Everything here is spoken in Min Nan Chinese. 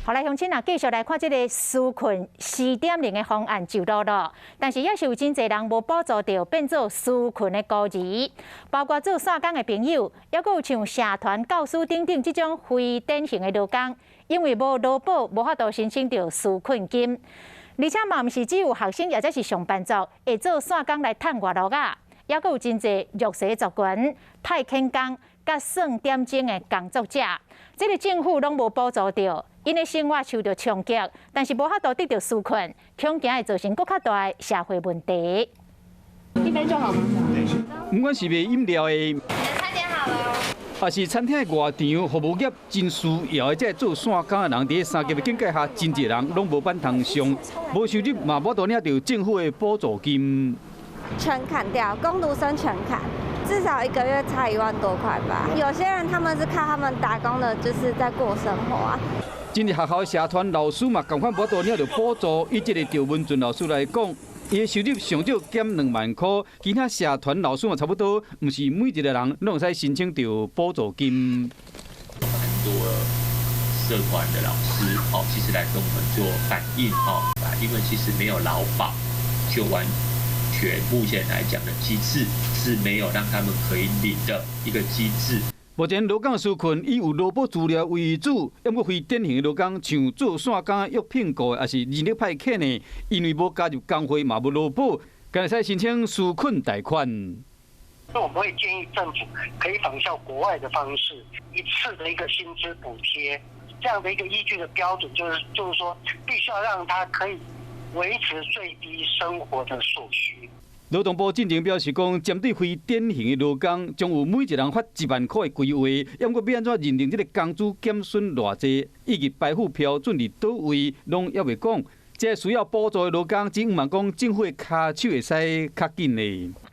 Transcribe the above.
好來，鄉親啊，繼續來看這个紓困4.0的方案就爐囉，但是也是有真濟人無補助著，變做紓困的孤兒，包括做散工的朋友，抑閣有像社團教師等等這種非典型的勞工，因為無勞保，無法度申請著紓困金。而且嘛，毋是只有學生，抑或是上班族會做散工來趁外勞仔，抑閣有真濟弱勢族群、派遣工、佮算點鐘的工作者，這个政府攏無補助著。𪜶的生活受著衝擊，但是無法度得著紓困，恐驚會造成閣較大的社會問題。一杯就好嗎？毋管是賣飲料的，餐點好了。抑是餐廳的外場服務業真需要的，這做散工的人，佇三級的警戒下，真濟人攏無板通上，無收入嘛，無法度領著政府的補助金。全砍掉，工讀生全砍，至少一個月差1萬多塊吧。有些人他們是靠他們打工的，就是在過生活啊。真濟學校社團老師嘛，仝款無法度領著補助。以這个趙文俊老師來講，伊的收入上少減2萬箍，其他社團老師嘛差不多，毋是每一个人攏會使申請著補助金。蠻多社團的老師哦，其實來跟我們做反映哦，因為其實沒有勞保，就完全目前來講的機制是沒有讓他們可以領的一個機制。目前勞工紓困以有勞保資料為主，毋過非典型的勞工，像做散工、約聘雇，抑是人力派遣的，因為無加入工會嘛無勞保，敢會使申請紓困貸款。那我們會建議政府可以仿效國外的方式，一次的一個薪資補貼，這樣的一個依據的標準，就是說，必須要讓他可以維持最低生活的所需。勞動部進前表示講，針對非典型的勞工，將有每一人發1萬箍的規劃。毋過欲按怎認定這个工資減損偌濟，以及排付標準佇佗位，攏猶未講。這需要補助的勞工，只向望講政府的跤手會使較緊的。